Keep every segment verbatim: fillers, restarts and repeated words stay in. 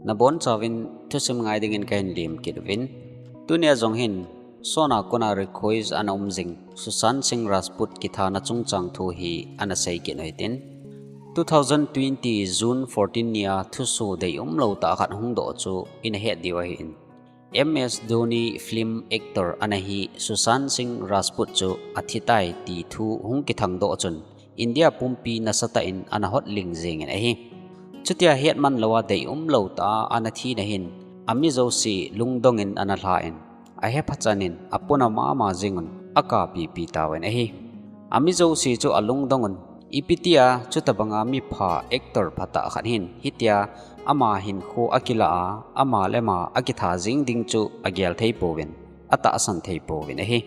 Nabonchauvin thusim ngai dingin kahin lim kit uvin. Tunia jong hin, sona kona recourse ana um jing Sushant Singh Rajput kithana chungchang thu hi ana sei kit u hitin. Two thousand twenty June fourteen nia thusoh deium lou tah khat hung doh chu ina het diu ahin. M S Dhoni film actor ana hi Sushant Singh Rajput chu athi tai ti thu hung kithang doh chun India pumpi nasatah in ana hot ling jingin ahi. Chutia hetman louva deium lou tah a ana thina hin, ami jouse lungdongin ana lhan, ahepha chanin apuna mama jingun akapipi tauvin ahi. Ami jouse chu alungdong un, ipi tia chutabanga mipha actor phatah khat hin hitia ama hinkho akilah a, ama le ama akitha jing ding chu agel thei pouvin, atahsan thei pouvin ahi.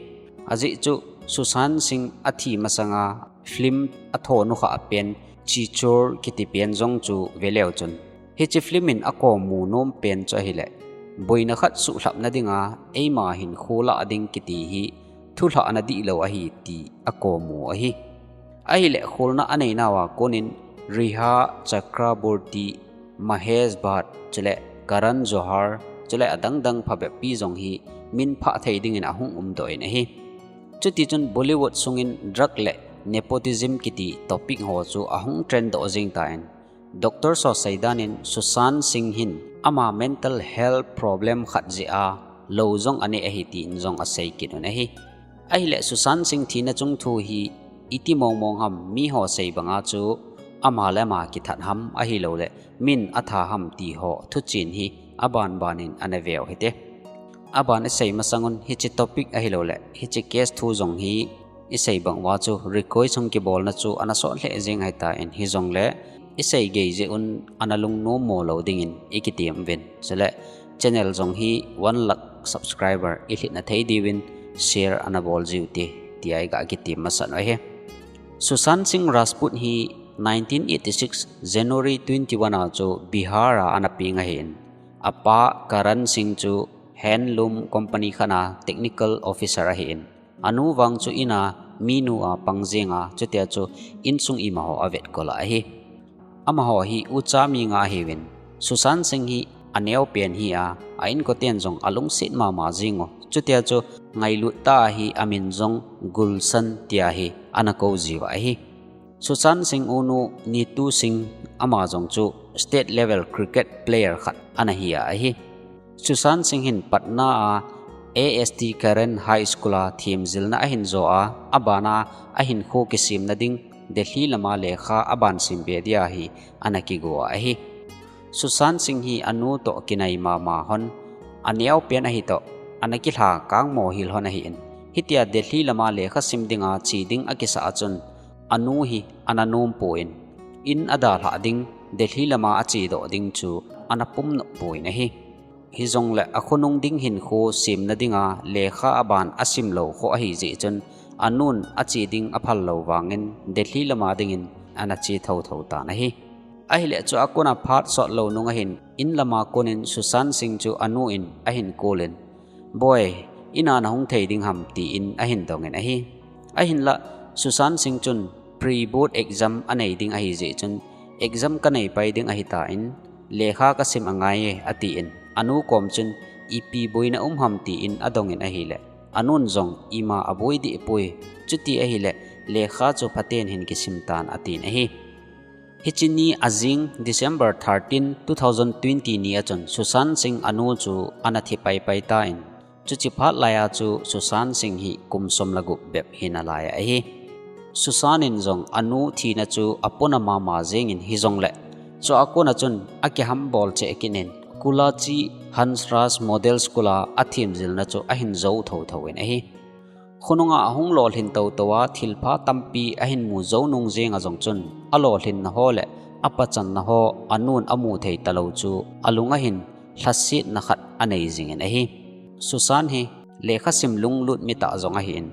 Ajeh chu Sushant Singh athi masanga film athonu kha pen Chichor kiti pen jong chu veleu chun, hiche film in akomu nom pen chu ahile, boina khat suhlhapna dinga eima hinkho lah ding kiti hi thulhahna dihlou ahi ti akomu ahi. Ahile kholna aneinauva konin Rhea Chakraborty, Mahesh Bhatt, chule Karan Johar, chule adangdang phabeppi jong hi minphah thei dingin ahung umdoh in ahi. Chutichun Bollywood sungin drug le nepotism kiti topic ho chu ahung trend doh jing tan, Doctors ho seidan in Sushant Singh hin ama mental health problem khat jeh a lou jong anei ahi tin jong asei kit un ahi. Ahile Sushant Singh thina chung thu hi iti mongmong ham, miho sei banga chu ama le ama kithat ham ahilouleh min atha ham ti ho thuchen hi abanban in ana veu hite. Aban isei masangun hiche topic ahilouleh hiche case thu jong hi isei banguva chu recourse hung kibolna chu ana sot lheh jeng ahitan, hijongle isei gei jeh un ana lungnom mo lou dingin ikitem uvin. Chule channel jong hi one lakh subscriber ilhinna thei diuvin share ana bol jiu hite tia iga kitem masat u ahi. Sushant Singh Rajput hi nineteen eighty-six January twenty-one a chu Bihar a ana peng ahin, apa Karan Singh chu handloom company khat a technical officer ahin, anu vang chu in a minu a pang jenga, chutia chu insung imaho avetkol a ahi. Amaho hi ucha mi nga ahiuvin, Sushant Singh hi aneo pen hi a, a inkoten jong alungset mama jeng u, chutia chu ngailut tah a hi amin jong Gulshan tia hi ana kou jiuva ahi. Sushant Singh unu Neetu Singh, ama jong chu state level cricket player khat ana hi a ahi. Sushant Singh hin Patna a A S T Karan High School a themjilna ahin jo a, abana ahinkho kisemna ding Delhi lama lekha aban sem be dia hi ana kigo a ahi. Sushant Singh hi anu toh kinai mama hon, aneo pen ahi toh ana kilha kangmo hel hon ahin, hitia Delhi lama lekha sim dinga che ding akisah a chun anu hi ana nompon, in adalhah ding, Delhi lama achedoh ding chu ana pum nompon ahi. Hijongle akhonung ding hinkho semna dinga lekha aban asim lou kho ahi jeh chun anun ache ding aphal lou vangin Delhi lama dingin ana che thotho tan ahi. Ahile chua kona phat sot lou nung ahin, in lama konin Sushant Singh chu anu in ahin kolin, "Boi, in a nahung thei ding ham?" tin ahin dongin ahi. Ahinlah Sushant Singh chun pre-board exam anei ding ahi jeh chun, "Exam kanei pai ding ahitan, lekha kasim angai e," atin, anu kom chun, "Ipi boina um ham?" tin adongin ahile, anun jong, "Ima aboi deh poi, chuti ahile lekha chu phaten hin kisim tan," atin ahi. Hiche ni ajing December thirteen, two thousand twenty ni a chun Sushant Singh anu chu ana thi paipai tan, chuche phat laiya chu Sushant Singh hi kum som le gup bep hina lai ahi. Sushant in jong anu thina chu apuna mama jengin, hijongle chua kona chun akihambol cheh kit in Kulachi Hansraj Model School a athemjilna chu ahin jou thotho in ahi. Khonunga ahung lolhin toto a thilpha tampi ahin mu jou nung jenga jong chun, alolhinna ho le apachanna ho anun amu thei talou chu alung ahin lhasetna khat anei jingin ahi. Sushant hi lekhasim lunglut mi tah jong ahin,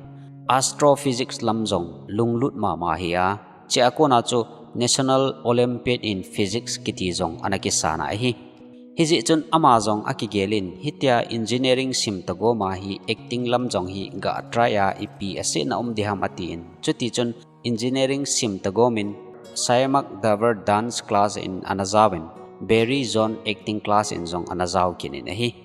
astrophysics lam jong lunglut mama ahi a, chua kona chu National Olympiad in Physics kiti jong ana kisan a ahi. Hijeh chun ama jong akigelin, hitia engineering sim tagom a hi acting lam jong hi ga try a ipi asetna um diham atin. Chutichun engineering sim tagomin Sayamak Davar dance class in ana jaovin, Barry Jeon acting class in jong ana jao kit in ahi.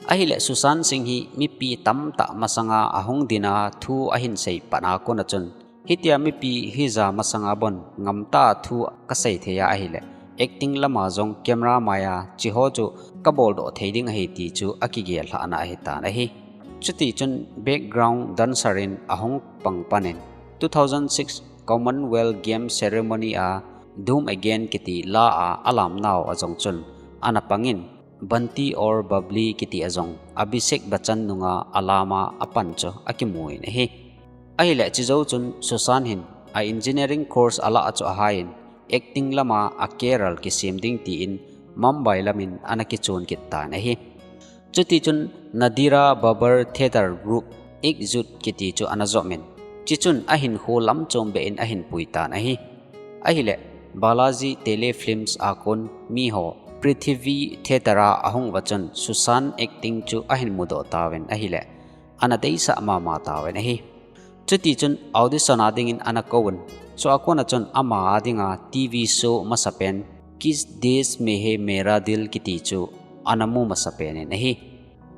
Ahile Sushant Singh hi mipi tamtah masanga ahung dinga thu ahin sei pat a kona chun, hitia mipi hija masanga bon ngamtah thu kasei thei a ahile, acting lama jong camera maiya chiho chu kabol doh thei ding ahi ti chu akigel lhahna ahitan ahi. Chuti chun background dancer in ahung pang panin two thousand six Commonwealth Games ceremony a Dum Again kiti la a alam nau a jong chun ana pangin Bunty Aur Babli kiti a jong Abhishek Bachchan nunga alama apan chu akimu in ahi. Ahile chijou chun Sushant hin a engineering course alah chu ahaiyin acting lama a career kisem ding tiin Mumbai lamin ana kichun kit tan ahi. Chuti chun Nadira Babbar Theatre Group Ekjut kiti chu ana jom in, chichun ahin kho lam chom be in ahin pui tan ahi. Ahile Balaji Tele Films a kon miho Prithvi Theatre a ahung va chun Sushant acting chu ahin mudoh tauvin ahile ana deisah mama tauvin ahi. Chuti chun audition a dingin ana kouvin. Chua kona chun ama a dinga T V show masapen Kis Desh Mein Hai Mera Dil kiti chu ana mu masapen in ahi.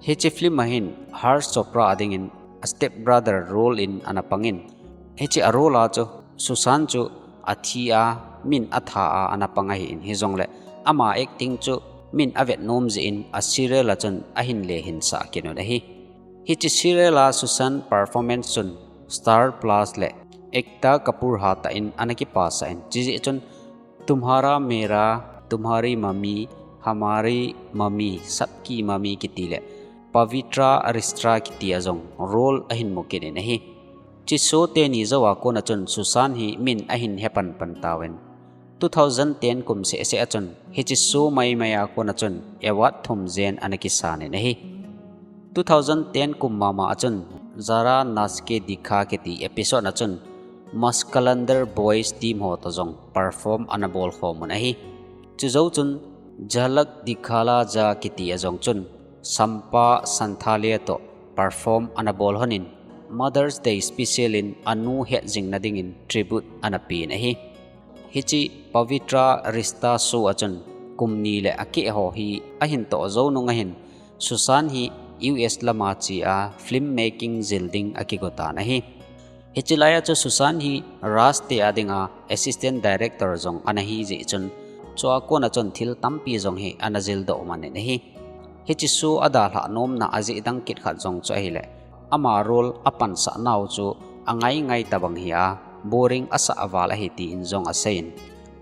Hiche film a hin Harsh Chopra a dingin a step brother role in ana pangin. Hiche a role a chu Sushant chu athi a min atha a ana pang ahin, hijongle ama acting chu min avet nom jeh in a serial a chun ahin le hinsah kit un ahi. Hiche serial a Sushant performance chun Star Plus le Ekta Kapoor hatah in ana kipasah in, chijeh chun Tumhara Mera, Tumhari Mami, Hamari Mami, Sabki Mami kiti le Pavitra Rishta kiti a jong role ahin mu kit in ahi. Hiche show teni jou a kona chun Sushant hi min ahin he pan pan tauvin. Two thousand ten kum seh seh a chun hiche show mai mai a kona chun award thum jen ana kisan in ahi. Two thousand ten kum mama a chun Zara Naach Ke Dikha kiti episode a chun Maskalander Boys team ho toh jong perform ana bol khom un ahi. Chujou chun Jhalak Dikhla Ja kiti a jong chun Champa Chantale toh perform ana bol lhon in Mother's Day special in anu het jing na dingin tribute ana pen ahi. Hiche Pavitra Rishta show a chun kum ni le akeh ho hi ahin toh jou nung ahin Sushant hi U S lama che a film making jil ding akigo tan ahi. Hiche lai a chu Sushant hi Raj Teh a dinga assistant director jong ana hi jeh chun chua kona chun thil tampi jong hi ana jil doh man in ahi. Hiche show a dalhah nomna ajeh dang kit khat jong chu ahile ama role apansah nau chu angai ngai tabang hi a boring asah val ahi tin jong asei in.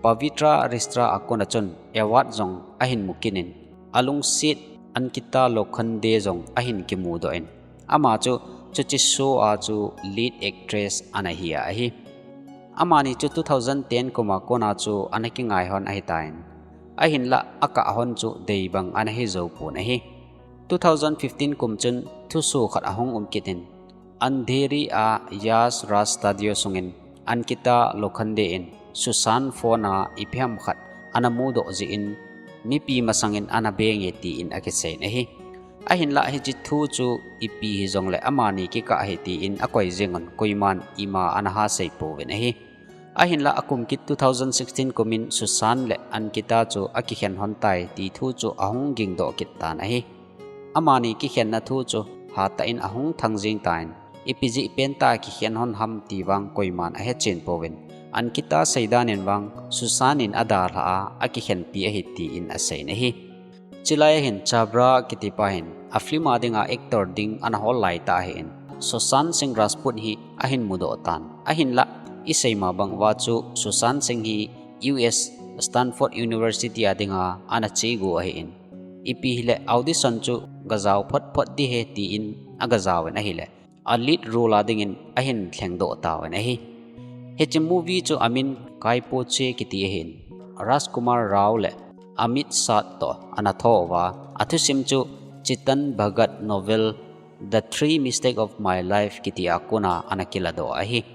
Pavitra Rishta a kona chun award jong ahin mu kit in, alungset Ankita Lokhande jong ahin kimu doh in, ama chu chuche show a chu lead actress ana hi a ahi. Amani chu two thousand ten kum a kona chu ana kingai lhon ahitan, ahinlah akah lhon chu dei bang ana hi jou pon ahi. Two thousand fifteen kum chun thuso khat ahung um kit in, Andheri a Yash Raj Studio sungin Ankita Lokhande in Sushant phone a ipi ham khat ana mudoh jeh in mipi masangin ana beng e tin akisei in ahi. Ahinlah hiche thu chu ipi hijongle amani kikah ahi tin akoi jeng un koiman ima ana ha sei pouvin ahi. Ahinlah akum kit two thousand sixteen kumin Sushant le Ankita chu akikhen lhon tai ti thu chu ahung gingdoh kit tan ahi. Amani kikhenna thu chu hatah in ahung thang jing tan, ipi jeh pen tah a kikhen lhon ham ti vang koiman ahechen pouvin, Ankita seidan in vang Sushant in adalhah a akikhenpi ahi tin asei in ahi. Chulai a hin Chhabra kiti pa hin a film a dinga actor ding ana hol lai tah ahin, Sushant Singh Rajput hi ahin mudoh tan. Ahinlah isei ma bang uva chu Sushant Singh hi U S Stanford University a dinga ana che go ahin, ipi hile audition chu gajao phot phot ding ahi tin agajao in ahile a lead role a dingin ahin lhengdoh tauvin ahi. Hiche movie chu amin Kai Po Che kiti ahin, Rajkumar Rao le Amit Shah toh ana tho uva, athusim chu Chetan Bhagat novel The Three Mistake of My Life kiti a kona ana kiladoh ahi.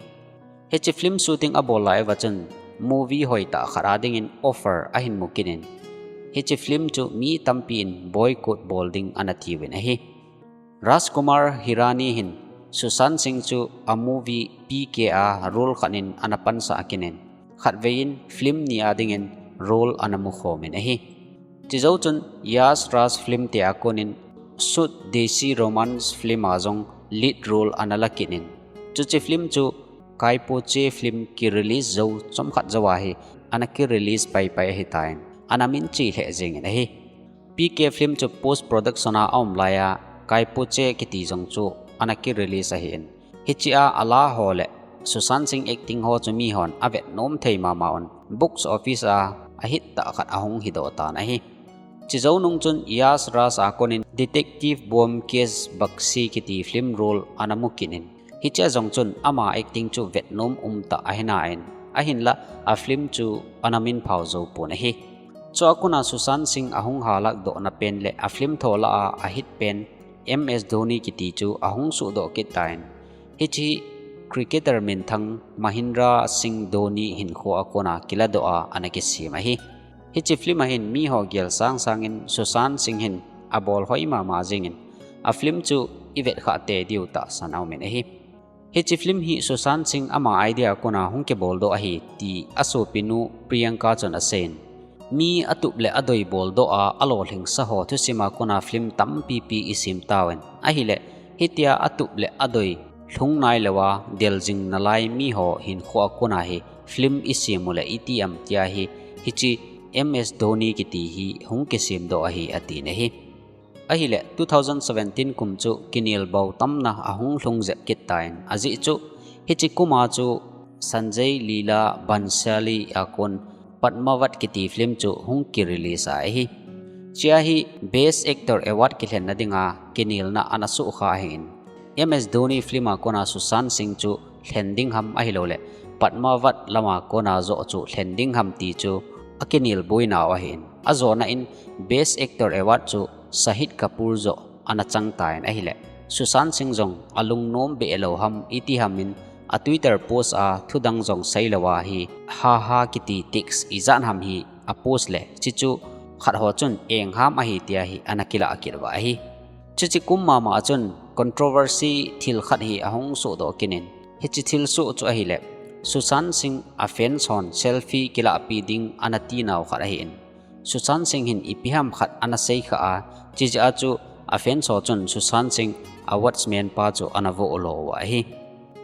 Hiche film shooting abol lai uva chun movie hoitah khat a dingin offer ahin mu kit in, hiche film chu mi tampi in boycott bol ding ana tiuvin ahi. Rajkumar Hirani hin Sushant Singh chu a movie P K a role khat in ana pansah kit in, khatvei in film ni a dingin role ana mukhom in ahi. Chujou chun Yash Raj film tia konin Sud Desi Romance film a jong lead role ana la kit in. Chuche film chu Kai Po Che film ki release jou chomkhat jou a hi ana ki release paipai ahitan, ana min che lheh jengin ahi. P K film chu post production a aum laiya Kai Po Che kiti jong chu ana ki release ahin. Hichea ala ho le Sushant Singh acting ho chu mihon avet nom thei mama un, box office a ahit tah khat ahung hidoh tan ahi. Chujou nung chun Yash Raj a konin Detective Byomkesh Bakhshi kiti film role ana mu kit in. Hichea jong chun ama acting chu vet nom umtah ahina in, ahinla a film chu ana min phao jou pon ahi. Chua kona Sushant Singh ahung halak dohna pen le a film thola a ahit pen M S Dhoni kiti chu ahung suhdoh kit tan. Hiche cricketer minthang Mahendra Singh Dhoni hinkho a kona kiladoh a ana kisem ahi. Hiche film ahin miho gel sangsangin Sushant Singh hin abol hoi mama jengin, a film chu ivet khah tei diu tahsan aumin ahi. Hiche film hi Sushant Singh ama idea kona hung kiboldoh ahi ti asopinu Priyanka chun aseiyin. Mi atup le adoi boldoh a alolhingsa ho thusima kona film tampipi isem tauvin. Ahile, hitia atup le adoi lhung nailouva deljing nalai miho hinkho a kona hi film isem u le iti am tia hi, hiche M S Dhoni kiti hi hung kisemdoh ahi atin ahi. Ahile, two thousand seventeen kum chu kinelbou tamna ahung lhung jep kit tan, ajeh chu hiche kuma chu Sanjay Leela Bhansali a kon Padmavat kiti film chu hung ki release ahi. Chea hi Best Actor Award kilhenna dinga kinelna ana sukha ahin. M S Dhoni film a kona Sushant Singh chu lhen ding ham ahilouleh Padmavat lama kona joh chu lhen ding ham ti chu akinel boinau ahin. Ajona in Best Actor Award chu Shahid Kapoor joh ana chang tan ahile, Sushant Singh jong alungnom behlou ham iti hamin a Twitter post a thudang jong seilouva hi ha ha kiti text ijat ham hi a post le, chuche chu khat ho chun engham ahi tia hi ana kilah kit uva ahi. Chuche kum mama a chun controversy thil khat hi ahung sohdoh kit in. Hiche thilsoh chu ahile, Sushant Singh a fans hon selfie kilahpi ding ana tinau khat ahin. Sushant Singh hin ipi ham khat ana seikhah a, chujeh a chu a fans ho chun Sushant Singh a watchman pa chu ana voh lo uva ahi.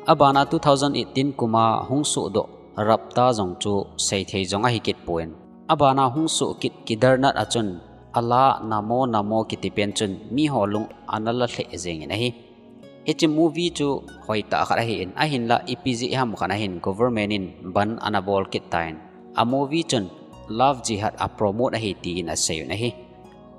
Abana two thousand eighteen kuma hung sohdoh Rabta jong chu seithei jong ahi kit pon. Abana hung soh kit Kedarnath a chun ala Namo Namo kiti pen chun miho lung ana la lheh jengin ahi. Hiche movie chu hoitah khat ahin, ahinla ipi jeh ham khat ahin government in ban ana bol kit tan. A movie chun Love Jihad a promote ahi tin aseiyin ahi.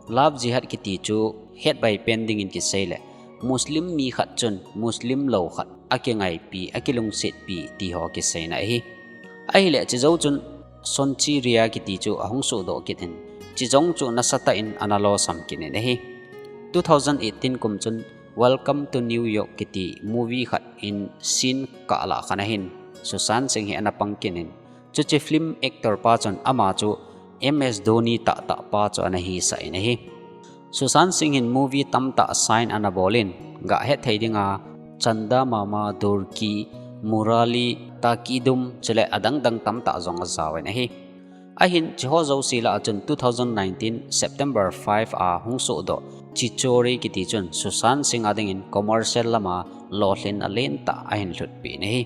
Love Jihad kiti chu hetbai pen dingin kiseile, Muslim mi khat chun Muslim lou khat akingaipi, akilungsetpi ti ho kiseina ahi. Ahile chujou chun Sonchi Ria kiti chu ahung sohdoh kit in, chujong chu nasatah in ana losam kit in ahi. Two thousand eighteen kum chun Welcome to New York kiti movie khat in scene kahlah khat ahin Sushant Singh hi ana pang kit in, chuche film actor pa chun ama chu M S Dhoni tahtah pa chu ana hisah in ahi. Sushant Singh hin movie tamtah sign ana bolin, gahet thei dinga Chanda Mama, Doorki, Murali, Takidum chule adang dang tamtah jong ajaovin ahi. Ahin chuho jouse lah a chun two thousand nineteen September five a hung sohdoh Chhichhore kiti chun Sushant Singh a dingin commercial lama lolhin alentah ahin lhutpeh in ahi.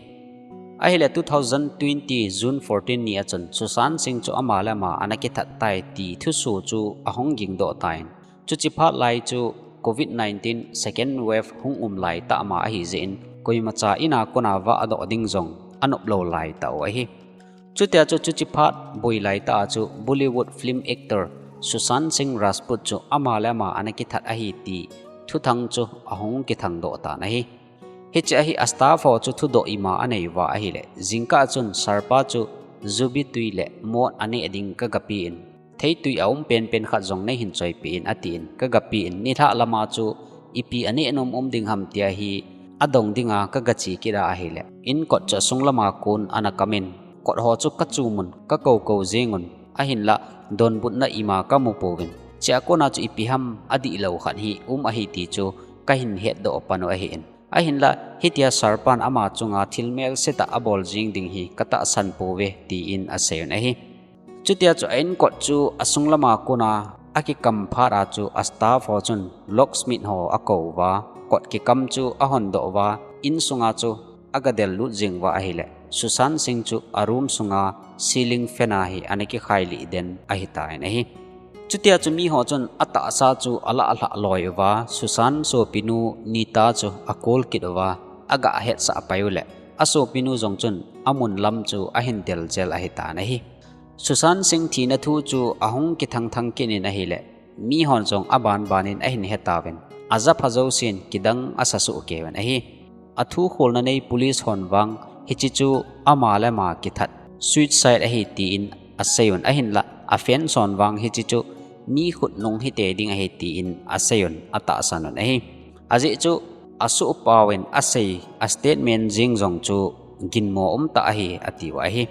Ahile two thousand twenty June fourteen ni a chun Sushant Singh chu ama le ama ana kithat tai ti thusoh chu ahung gingdoh tan. Chuche phat lai chu Covid nineteen second wave hung um laitah ma ahijeh in koimacha in a kona vah adoh ding jong anop lou laitah u ahi. Chutia chu chuche phat boi laitah a chu Bollywood film actor Sushant Singh Rajput chu ama le ama ana kithat ahi ti thuthang chu ahung kithangdoh tan ahi. Hiche ahi a staff ho chu thudoh ima anei uva ahile, jingkah chun sir pa chu jubi tui le mot aneh ding kagapen, theitui aum penpen khat jong neihin choipeh in atin, kagapen, nilhah lama chu ipi aneh nom um ding ham tia hi adong dinga kagache kit a ahile, inkot chu asung lama kon ana kamin, kot ho chu kachumun, kakoukou jengun, ahinla donbutna ima kamu pouvin, chea kona chu ipi ham adihlou khat hi um ahi ti chu kahin hetdoh pan u ahin. Ahinla hitia sir pan ama chunga thil melsetah abol jeng ding hi katahsan pouve tin aseiyun ahi. Chutia chu a inkot chu asung lama kona akikam phat a chu a staff ho chun locksmith ho akou uva, kot kikam chu ahon doh uva, insunga chu aga del lut jing uva ahile, Sushant Singh chu a room sunga ceiling fan a hi ana kikhai lih den ahitan ahi. Chutia chu mi ho chun atahsa chu ala alha loi uva, Sushant sopinu Neeta chu akol kit uva, aga hetsah pai ule, asopinu jong chun amun lam chu ahin del jel ahitan ahi. Sushant Singh thina thu chu ahung kithang thang kit in ahile, mi hon jong aban ban in ahin hetauvin, aja pha jousen kidang asasuh keuvin ahi. Athu kholna nei police hon vang hiche chu ama le ama kithat, suicide ahi tin aseiyun, ahinla a fans hon vang hiche chu mi khut nung hite ding ahi tin aseiyun, atahsan un ahi. Ajeh chu asohpauvin asei a statement jeng jong chu ginmo umtah ahi atiu ahi.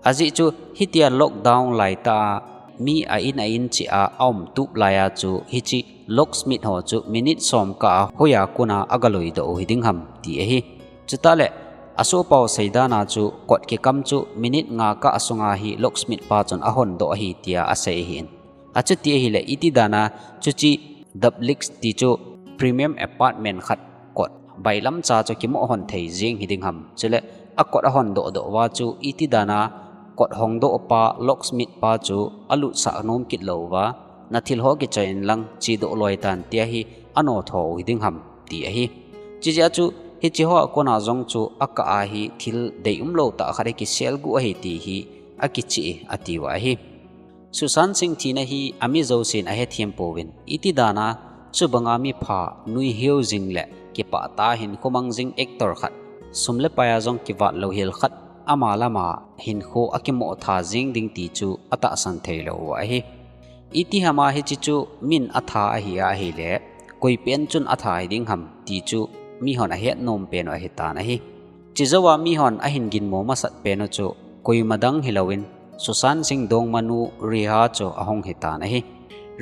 Ajeh chu hitia lockdown laitah a mi a in a in cheh a aum tup laiya chu hiche locksmith ho chu minute som kah a hoiya kona aga loidoh u hiding ham ti ahi. Chutah le asohpau seidan a chu kot kikam chu minute nga kah a sunga hi locksmith pa chun ahon doh ahi tia asei ahin. Achuti ahile iti dan a chuche duplex ti chu premium apartment khat kot bailamcha chu kimoh hon thei jeng hiding ham. Chule akot ahon doh doh uva chu iti dan a kot hongdoh pa locksmith pa chu alutsah nom kit lou uva, na thil ho kichai in lang chedoh loi tan tia hi ano tho u hiding ham ti ahi. Chijeh a chu hiche hoa kona jong chu akah a hi thil deium lou tah khat hi kiselguh ahi ti hi akicheh e atiu ahi. Sushant Singh thina hi ami jousen ahethem pouvin, iti dan a chubanga mipha nuiheu jing le kipah tah a hinkho mang jing actor khat, sum le pai a jong kivat louhel khat, ama le ama hinkho akimoh tha jeng ding ti chu atahsan thei lou u ahi. Iti ham a hiche chu min atha ahi a ahile, koi pen chun atha hiding ham ti chu mi hon ahet nom pen u ahitan ahi. Chejouva mi hon ahin ginmo masat pen u chu koima dang hilouvin, Sushant Singh dongmanu Riha chu ahung hitan ahi.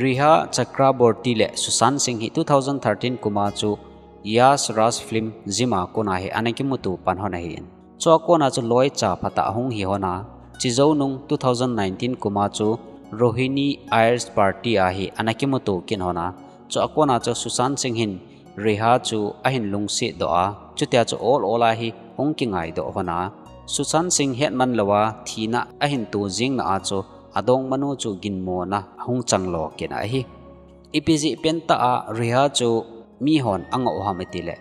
Riha Chakraborty le Sushant Singh hi two thousand thirteen kum a chu Yash Raj Film Gym a kona hi ana kimuto pan hon ahin, chua kona chu loicha phatah ahung hi hon a, chejou nung two thousand nineteen kum a chu Rohini Heights Party a hi ana kimuto kit hon a, chua kona chu Sushant Singh hin Riha chu ahin lungset doh a, chutia chu ol ol a hi hung kingaidoh hon a, Sushant Singh hetman louva thina ahin to jeng na a chu adongmanu chu ginmona ahung changlo kit ahi. Ipi jeh pentah a Riha chu mi hon angah u ham itile,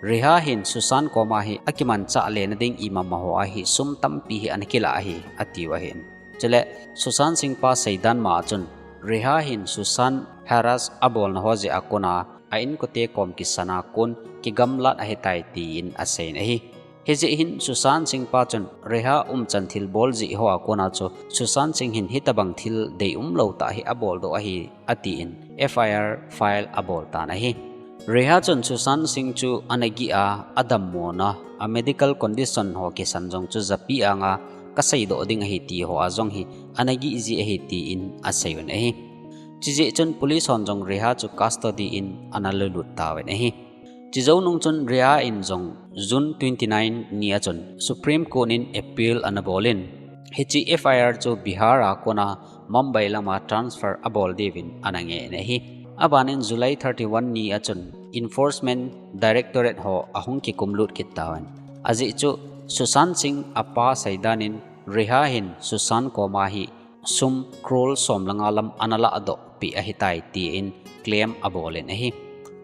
Riha hin Sushant koma hi akimanchah lena ding imamaho a hi sum tampi hi ana kilah ahi atiu ahin. Chule Sushant Singh pa seidan ma a chun Riha hin Sushant harass abolna ho jeh a kona a inkote kom kisan a kon kigamlat ahitai tin aseiyin ahi. Hijeh hin Sushant Singh pa chun Riha umchan thilbol jeh hoa kona chu Sushant Singh hin hitobang thil deium lou tah hi aboldoh ahi atin F I R file abol tan ahi. Riha chun Sushant Singh chu ana gih a, adammona, a medical condition ho kisan jong chu japi anga kaseidoh ding ahi ti hoa jong hi ana gih ji ahi tin aseiyun ahi. Chijeh chun police hon jong Riha chu custody in ana lulut tauvin ahi. Chejou nung chun Riha in jong June twenty nine ni a chun Supreme Court in appeal ana bolin, hiche F I R chu Bihar a kona Mumbai lama transfer abol diuvin ana ngeh in ahi. Abanin July thirty one ni a chun Enforcement Directorate ho ahung kikumlut kit tauvin, ajeh chu Sushant Singh apa seidan in Riha hin Sushant koma hi sum crore som le nga lam ana lahdoh peh ahitai tin claim abolin ahi.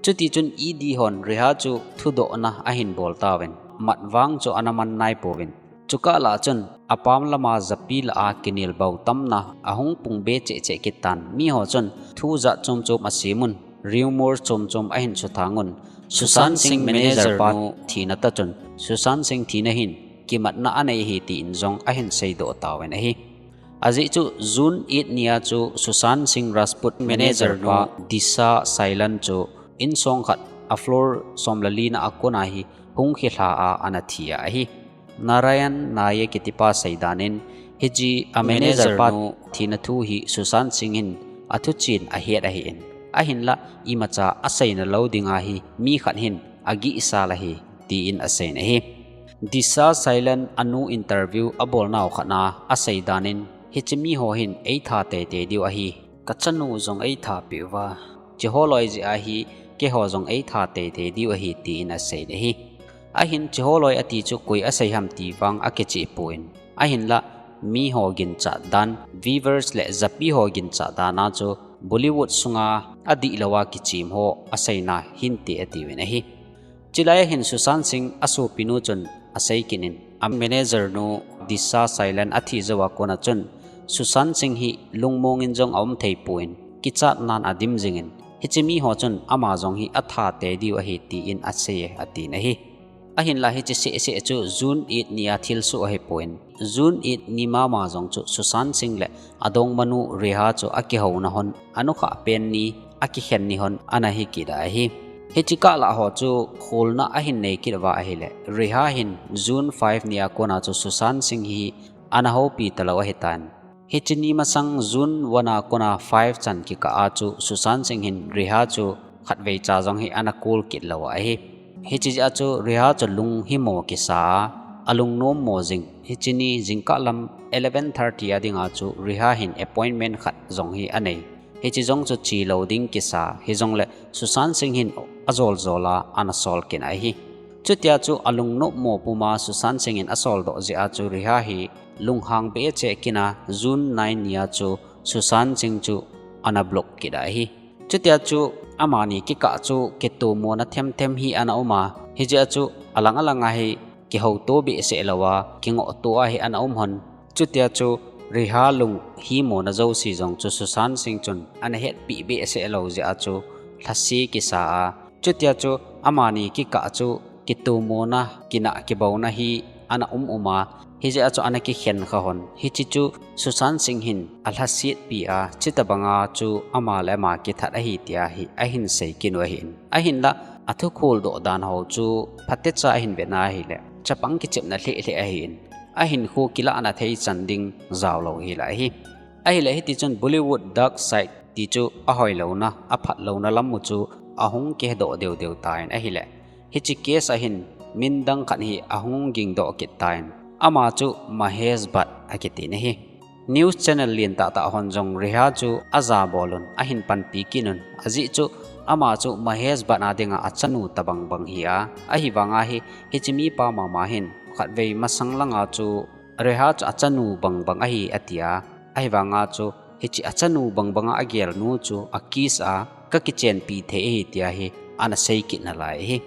Chutichun E D hon Riha chu thudohna ahin bol tauvin, mat vang chu ana man naipouvin, chukah lah chun apam lama japi lah a kinelbau tamna ahung pungbe cheh cheh kit tan, miho chun thu jat chom chom asemun, rumour chom chom ahin suthang un, Sushant Singh manager pa nu thina tah chun Sushant Singh thina hin kimatna anei ahi tin jong ahin seidoh tauvin ahi. Ajeh chu June eight ni a chu Sushant Singh Rajput manager pa Disha Sailan chu insong khat a floor som le li na a kona hi hung khilha a ana thi ahi. Narayan Nayak kitipa seidan in, hiche a manager pa thina thu hi Sushant Singh hin athuchen ahet ahin, ahinlah imacha aseina lou dinga hi mi khat hin agihsal ahi tin aseiyin ahi. Disha Sailan anu interview abolnau khat na aseidan in, hiche miho hin eitha teitei diu ahi, achanu jong eitha peh uva, hiche holoi jeh a hi keiho jong eitha teitei diu ahi, tin asei in ahi. Ahin hiche holoi ati chu koi asei ham ti vang akicheh pon, ahinla miho ginchat dan, viewers le japi ho ginchat dan a chu Bollywood sunga adihlou a kichem ho aseina hinte atiuvin ahi. Chulai a hin Sushant Singh asopinu chun asei kit in, a manager nu Disha Sailen athi jouva kona chun Sushant Singh hi lungmong in jong aum thei pon, kichat nan adim jing in, hiche miho chun ama jong hi atha tei diu ahi, tin asei e, atin ahi. Ahinla hiche sehseh chu June eight nia thilsoh ahipon, June eight ni mama jong chu Sushant Singh le adongmanu Reha chu akihouna hon, anukhah pen ni, akikhen ni hon ana hi kit ahi. Hiche kah lah ho chu kholna ahin nei kit uva ahile, Reha hin June five nia kona chu Sushant Singh hi ana houpi talou ahitan. Hiche ni masang June one a kona five chan kikah a chu Sushant Singh hin Reha chu khatvei cha jong hi ana call kit lou ahi. Hiche jeh a chu Reha chu lunghimo kisa a, alungnom mo jing. Hiche ni jingkah lam eleven thirty a dinga chu Reha hin appointment khat jong hi anei. Hiche jong chu chelou ding kisa, hijongle Sushant Singh hin ajol jol a ana sol kit ahi. Chutia chu alungnopmo puma Sushant Singh in asoldoh jeh a chu Reha hi lunghang behseh kit a, June nine nia chu Sushant Singh chu ana block kit ahi. Chutia chu amani kikah chu kitomona themthem hi ana um a, hijeh a chu alang alang a hi kihouto behseh louva, kingohto a hi ana um hon. Chutia chu Reha lunghimona jouse jong chu Sushant Singh chun ana hetpi behseh lou jeh a chu lhase kisa a, chutia chu amani kikah chu kitomona, kinah kibouna hi ana um um a, hijeh a chu ana kikhen kha hon. Hiche chu Sushant Singh hin alhasetpi a, chutabanga chu ama le ama kithat ahi tia hi ahin sei kit u ahin. Ahinla athukholdoh dan ho chu phatecha ahin vetna ahile, chapang kichepna lheh lheh ahin, ahinkho kilahna thei chan ding jaolou hila ahi. Ahile hitichun Bollywood dark side ti chu ahoilouna, aphatlouna lam u chu ahung kihedoh deu deu tan ahile, hiche case a hin min dang khat hi ahung gingdoh kit tan. Ama chu Mahesh Bhatt akiti ahi. News channel lentah tah hon jong Reha chu ajabol un, ahin panpi kit un. Ajeh chu ama chu Mahesh Bhatt a dinga achanu tabang bang hi a, ahivanga hi hiche mipa mama hin khatvei masang langa chu Reha chu achanu bang bang ahi atia, ahivanga chu hiche achanu bang banga agelnu chu akiss a, kakichenpi thei ahi tia hi ana sei kit nalai ahi.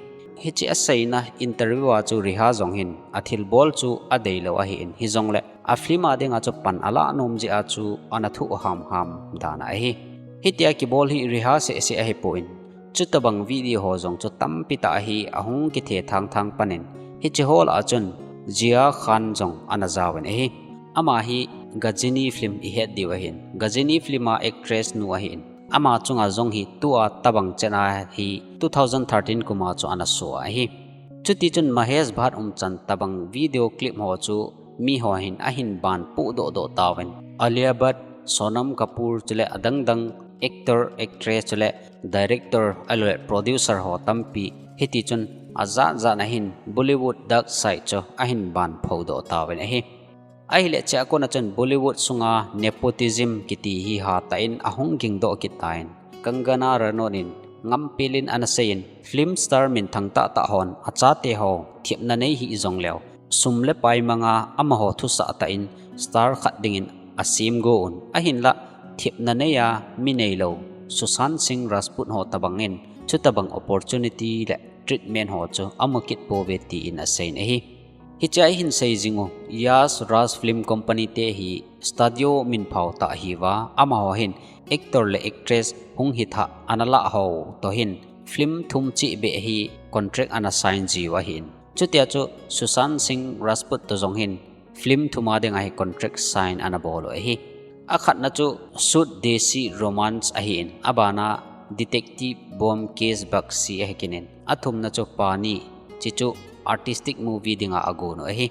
Hiche aseina interview a chu Reha jong hin athilbol chu adeilou ahin, hijongle a film a dinga chu pan alah nom jeh a chu ana thoh hamham dan ahi. Hitia kibol hi Reha sehseh ahipon, chutabang video ho jong chu tampi tah hi ahung kithethang thang panin, hiche ho lah a chun Jia Khan jong ana jaovin ahi. Ama hi Ghajini film ihet diu ahin, Ghajini film a actress nu ahin, ama chunga jong hi tua tabang chet a hi two thousand thirteen kuma chu ana so ahi. Chutichun Mahesh Bhatt umchan tabang video clip ho chu miho hin ahin ban pohdoh doh tauvin, Alia Bhatt, Sonam Kapoor chule adang dang actor, actress chule director ahiloule producer ho tampi, hitichun ajat jat a hin Bollywood dark side chu ahin ban phodoh tauvin ahi. Ahile hichea kona chun Bollywood sunga nepotism kiti hi hatah in ahung gingdoh kit tan. Kangana Ranaut in ngampel in ana seiyin, film star minthang tahtah hon achate ho thepna nei hih jongleu, sum le pai manga amaho thusah tah in star khat dingin asem go un. Ahinla thepna neiya mi neilou Sushant Singh Rajput ho tabangin chutabang opportunity le treatment ho chu amu kit pouve tin aseiyin ahi. Hichea ihin sei jing u, Yash Raj Film Company te hi studio minphao tah ahiuva, amaho hin actor le actress hung hithah ana lah ho toh hin film thum cheh beh hi contract ana sign jiu ahin. Chutia chu Sushant Singh Rajput toh jong hin film thum a dinga hi contract sign ana bol u ahi. Akhatna chu Sud Desi Romance ahin, abana Detective Bomb Case Bakshi ahi kit in, athumna chu Paani, hiche chu artistic movie dinga agon u ahi.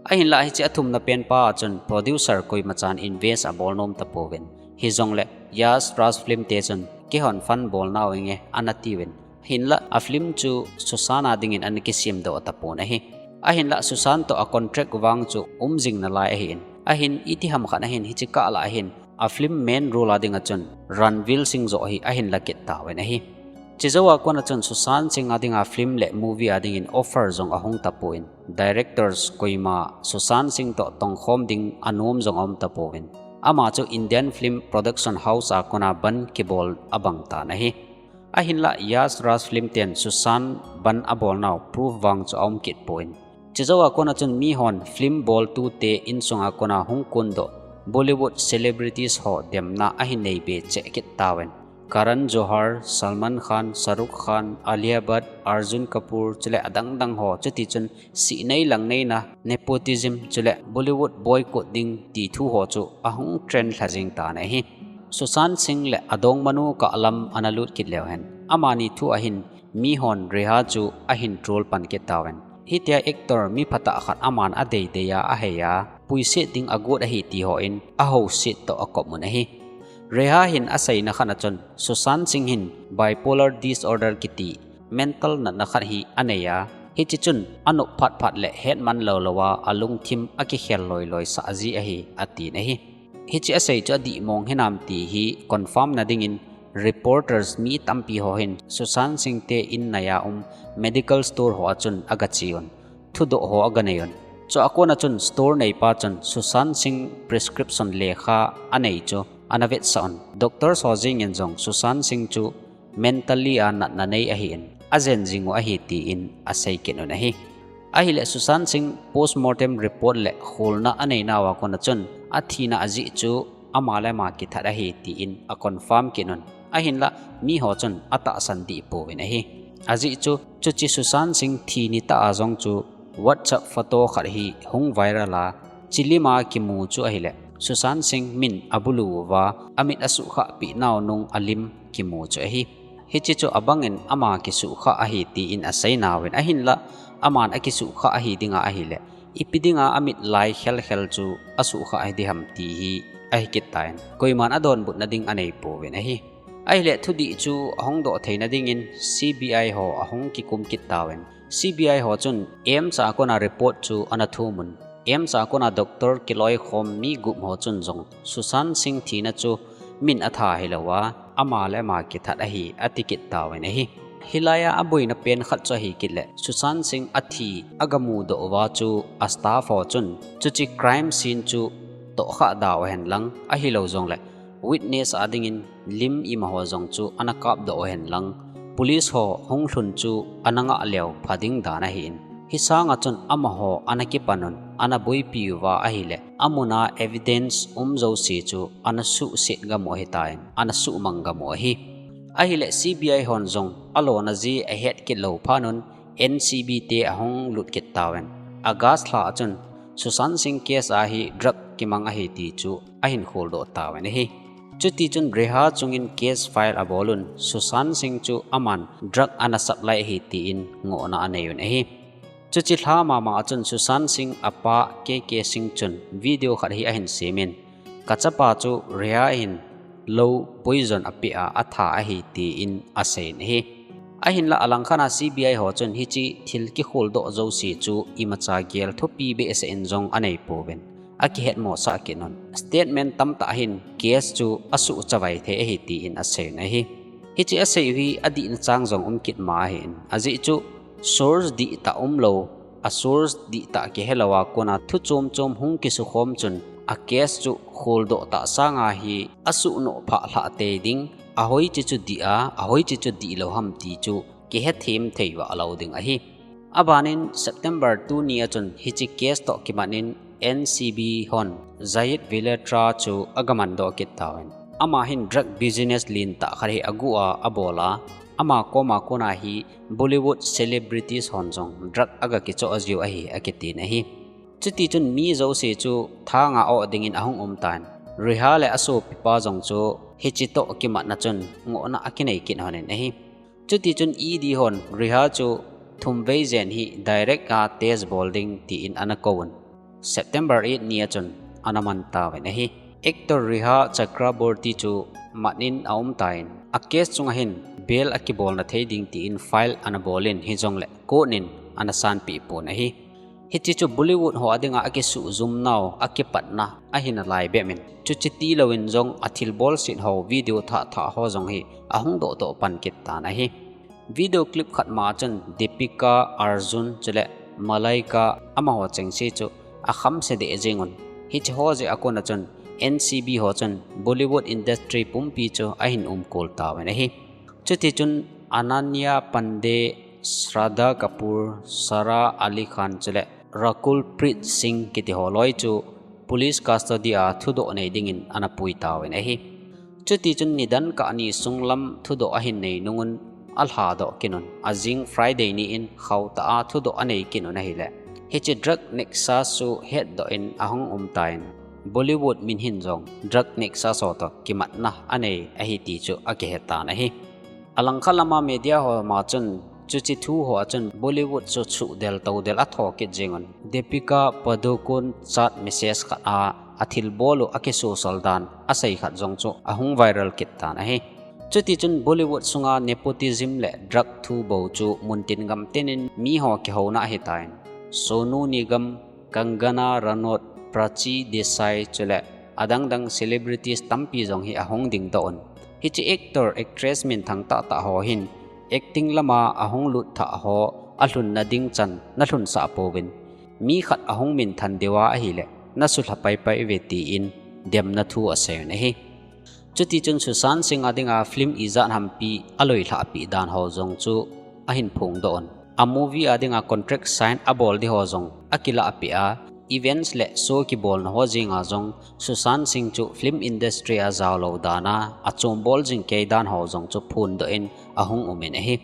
Ahinla hiche athumna penpa a chun producer koimachan invest abol nom tapouvin, hijongle Yash Raj Film te chun keihon fund bol nau inge ana tiuvin, hinla a film chu Sushant a dingin ana kisemdoh tapon ahi. Ahinla Sushant toh a contract vang chu um jing nalai ahin, ahin itiham khat ahin hiche kah lah ahin A film main role a dinga chun Ranveer Singh joh hi ahin la kit tauvin ahi. Chujou a kona chun Sushant Singh a dinga film le movie a dingin offer jong ahung tapon, directors koima Sushant Singh toh tongkhom ding anom jong aum tapouvin. Ama chu Indian film production house a kona ban kibol abang tan ahi. Ahinla Yash Raj film ten Sushant ban abolnau proof vang chu aum kit pon. Chujou a kona chun mihon film boltute insunga kona hung kondoh Bollywood celebrities ho demna ahin nei be cheh kit tauvin. Karan Johar, Salman Khan, Shah Rukh Khan, Alia Bhatt, Arjun Kapoor, chule adang dang ho, chuti chun sih nei lang neina, nepotism, chule Bollywood boycott ding ti thu ho chu ahung trend lha jing tan ahi. Sushant Singh le adongmanu kah lam ana lut kit leu hen, amani thu ahin mihon Reha chu ahin troll pan kit tauvin. Hitia actor mi phatah khat aman adeidei a ahei a, puiset ding agot ahi ti hon, ahouset toh akop un ahi. Reha hin aseina khat a chun, Sushant Singh hin bipolar disorder kiti mental natna khat hi anei a, hiche chun anop phat phat le hetman lou lou a alungthim akikhel loi loi sah ji ahi, atin ahi. Hiche asei chu adih mong hinam ti hi confirm na dingin reporters mi tampi ho hin Sushant Singh te in nai a um medical store ho a chun aga che un. Thudoh ho aga nei un. Chua kona chun store neipa chun Sushant Singh prescription lekha anei chu ana vetsah un. Doctors ho jeng in jong Sushant Singh chu mentally a natna nei ahin, ajen jing u ahi tin asei kit un ahi. Ahile Sushant Singh postmortem report le kholna anei nauva kona chun athina ajeh chu ama le ama kithat ahi tin a confirm kit un. Ahinla miho chun atahsan dih pouvin ahi. Ajeh chu chuche Sushant Singh thi nitah a jong chu WhatsApp photo khat hi hung viral a, chilima kimu chu ahile Sushant Singh min abulu uva, amit asuhkhah peh nau nung alim kimu chu ahi. Hiche chu abangin ama kisuhkhah ahi tin asei nauvin ahinla, aman akisuhkhah ahi dinga ahile, ipi dinga amit lai khel khel chu asuhkhah ahi diham ti hi ahi kit tan. Koiman adonbutna ding anei pouvin ahi. Ahile thudih chu ahung doh theina dingin C B I ho ahung kikum kit tauvin. C B I ho chun AIIMS a kona report chu ana thum un. AIIMS a kona doctor kiloikhom mi gup ho chun jong Sushant Singh thina chu min atha hilou a, ama le ama kithat ahi, ati kit tauvin ahi. Hilai a aboina pen khat chu ahi kit le, Sushant Singh athi aga mudoh uva chu a staff ho chun chuche crime scene chu tohkhah da uhen lang, ahilou jongle witness a dingin lim imaho jong chu ana kapdoh uhen lang, police ho hung lhun chu ana ngah leu pha ding dan ahin. Hisanga chun amaho ana kipan un, ana boipi uva ahile, amuna evidence um jouse chu ana suhset gam u ahitan, ana suhmang gam u ahi. Ahile C B I hon jong alona jeh ahet kit lou phat un, N C B te ahung lut kit tauvin. August lha a chun Sushant Singh case a hi drug kimang ahi ti chu ahin kholdoh tauvin ahi. Chuti chun Reha chungin case file abol un, Sushant Singh chu aman drug ana supply ahi tin ngohna anei un ahi. Chuche lha mama a chun Sushant Singh apa K K Singh chun video khat hi ahin semin, kachapa chu Reha hin lou poison apeh a atha ahi tin aseiyin ahi. Ahinla alangkhat a C B I ho chun hiche thil kikholdoh jouse chu imacha gel thupi behseh in jong anei pouvin, akihetmosah kit un. Statement tamtah hin case chu asuhchavai thei ahi tin aseiyin ahi. Hiche asei u hi adihna chang jong um kit ma ahin. Ajeh chu source dihtah umlou, a source dihtah kihelou a kona thu chom chom hung kisukhom chun a case chu kholdoh tah sanga hi asuhnoh phah lhah tei ding, ahoiche chu dih a, ahoiche chu dihlou ham ti chu kihethem thei vah lou ding ahi. Abanin September two ni a chun hiche case toh kimat in N C B hon Jayant Vilatra chu agamandoh kit tauvin. Ama hin drug business lentah khat hi aguh a abol a, ama koma kona hi Bollywood celebrities hon jong drug agakichoh jiu ahi akitin ahi. Chuti chun mi jouse chu thanga oh dingin ahung um tan. Reha le asopipa jong chu hiche toh kimatna chun ngohna akinei kit lhonin ahi. Chuti chun E D hon Reha chu thumvei jen hi direct a test bol ding tin ana kouvun. September eight ni a chun ana man tauvin ahi. Actor Reha Chakraborty chu mat in aum tan, a case chunga hin bail akibolna thei ding tin file ana bolin hijongle court in ana sanpeh pon ahi. Hiche chu Bollywood ho adinga akisuhjum nau, akipatna ahi nalai bep in, chuche tilouvin jong athilbol set ho, video thah thah ho jong hi ahung doh doh pan kit tan ahi. Video clip khat ma chun Deepika, Arjun chule Malaika amaho chengse chu akhamse deh jeng un. Hiche ho jeh a kona chun N C B ho chun Bollywood industry pumpi chu ahin umkol tauvin ahi. Chuti chun Ananya Pandey, Shraddha Kapoor, Sara Ali Khan chule Rakul Preet Singh kiti ho loi chu police custody a thudoh nei dingin ana pui tauvin ahi. Chuti chun nidan kah ni sunglam thudoh ahin nei nungun alhadoh kit un, ajing Friday ni in khauh tah a thudoh anei kit un ahile, hiche drug nexus chu hetdoh in ahung um tan, Bollywood min hin jong drug nexus ho toh kimatna anei ahi ti chu akihe tan ahi. Alangkhat lama media ho ma chun, chuche thu ho a chun Bollywood chu chuh del to del a tho kit jeng un. Deepika Padukone chat message khat a athilbol u akisosal dan asei khat jong chu ahung viral kit tan ahi. Chuti chun Bollywood sunga nepotism le drug thu bou chu muntin gamtin in miho kihouna ahitan, Sonu Nigam, Kangana Ranaut, Prachi Desai chule adang dang celebrities tampi jong hi ahung dingdoh un. Hiche actor, actress minthang tah tah ho hin acting lama ahung lut thah ho alhunna ding chan nalhunsah pouvin, mi khat ahung minthan diu ahile nasuhlha paipai uve tin demna thu asei un ahi. Chuti chun Sushant Singh a dinga film ijat hampi aloilhah peh dan ho jong chu ahin phongdoh un. A movie a dinga contract sign abol ding ho jong akilah peh a, events le show kibolna ho jenga jong Sushant Singh chu film industry a jaolou dan a, achombol jing kei dan ho jong chu phondoh in ahung um in ahi.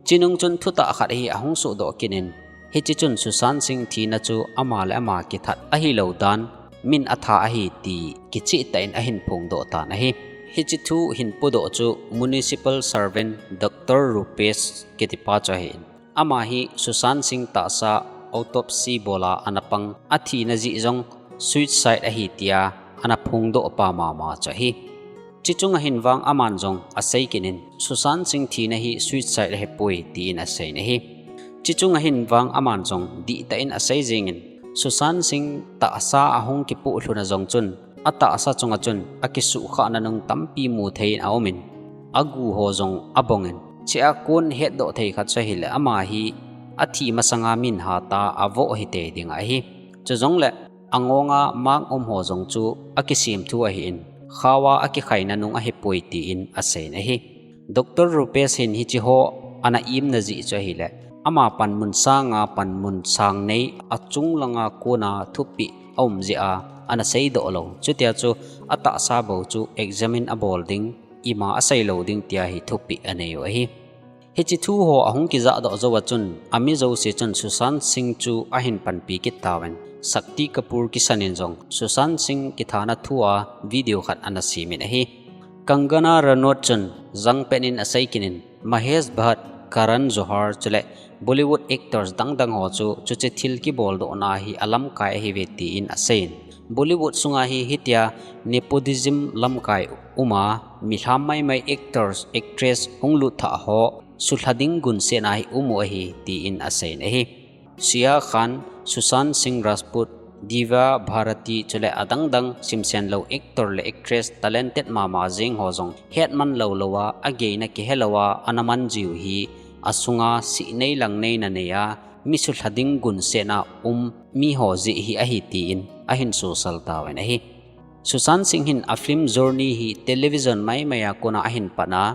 Chinung chun thutah khat hi ahung sohdoh kit in, hiche chun Sushant Singh thina chu ama le ama kithat ahilou dan, min atha ahi ti kichehtah in ahin phongdoh tan ahi. Hiche thu hin podoh chu municipal servant Doctor Rupesh kitipa chu ahin, ama hi Sushant Singh tahsa autopsy bol a ana pang, athina jeh jong suicide ahi tia ana phongdoh pa mama chu ahi. Chuche chunga hin vang aman jong asei kit in, Sushant Singh thina hi suicide ahipoi tin asei in ahi. Chuche chunga hin vang aman jong dihtah in asei jeng in, Sushant Singh tahsa ahung kipoh lhun a jong chun, atahsa chunga chun akisuhkhahna nung tampi mu thei in aum in, agu ho jong abong in, chea kon hetdoh thei khat chu ahile ama hi athi masanga min hatah a avoh hitei ding ahi. Chujongle angonga mang um ho jong chu akisem thu ahin, khao a akikhaina nung ahipoi tin asei in ahi. Doctor Rupesh hin hiche ho ana imna jeh chu ahile, ama panmun sanga panmun sang nei achung langa kona thupeh aum jeh a ana seidoh lou. Chutia chu atahsa bou chu examine abol ding, ima asei lou ding tia hi thupeh anei u ahi. Hiche thu ho ahung kijahdoh jou a chun, ami jouse chun Sushant Singh chu ahin panpi kit tauvin, Shakti Kapoor kisan in jong Sushant Singh kithana thu a video khat ana sem in ahi. Kangana Ranaut chun jangpen in asei kit in, Mahesh Bhatt, Karan Johar chule Bollywood actors dang dang ho chu chuche thil kiboldohna hi alamkai ahiuve tin asei in, Bollywood sunga hi hitia nepotism lamkai um a, milham maimai actors, actress hung lut thah ho suhlha ding gunsetna hi um u ahi tin asei in ahi. Shia Khan, Sushant Singh Rajput, Diviya Bharati chule adang dang simsen lou actor le actress talented mama jeng ho jong hetman lou lou a, ageina kihe lou a ana man jiu hi, asunga sihnei langneina nei a, mi suhlha ding gunsetna um miho jeh hi ahi tin ahin sosal tauvin ahi. Sushant Singh hin a film journey hi television maimai a kona ahin pan a,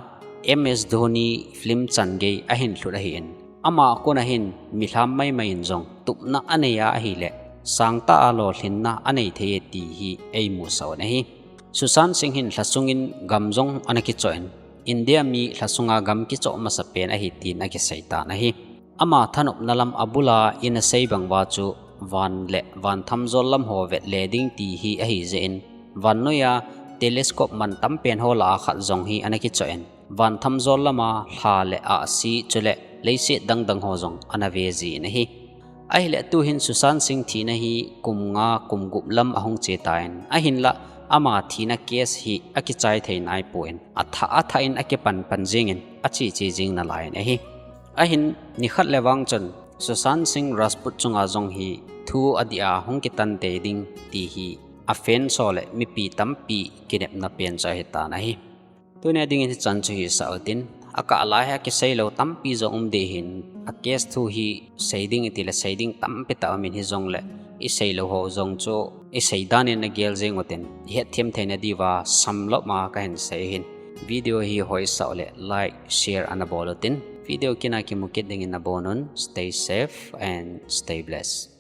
M S Dhoni film changei ahin lhut ahin, ama kona hin milham maimai in jong tupna anei a ahile, sangtah a lolhinna anei thei e ti hi eimusah un ahi. Sushant Singh hin lhasung in gam jong ana kichoh in, India mi lhasunga gam kichoh masapen ahi tin akisei tan ahi. Ama thanopna lam abul a ina sei bang uva chu van le van thamjol lam ho vet le ding ti hi ahi jeh in, vannoi a telescope mantam pen ho lah a khat jong hi ana kichoh in, van thamjol lama lha le ahsi chule leiset dang dang ho jong ana ve jin ahi. Ahile tuhin Sushant Singh thina hi kum nga kum gup lam ahung che tan, ahinlah ama thina case hi akichai thei naipon, athah athah in akipan pan jing in ache che jing nalai in ahi. Ahin nikhat le vang chun Sushant Singh Rajput chunga jong hi thu adih a hung kitan tei ding ti hi a fans ho le mipi tampi kinepna pen chu ahi tan ahi. Tunia dingin hichan chu hisah utin, akah lai hi akiseilou tampi jong um ding ahin, a case thu hi sei ding iti le sei ding tampi tah um in hijongle, iseilou ho jong chu isei dan in nagel jeng utin, ihetthem theina diuva samlop ma kahin sei ahin. Video hi hoisah u le like, share ana bol utin, video kit a kimu kit dingin nabonun, stay safe and stay blessed.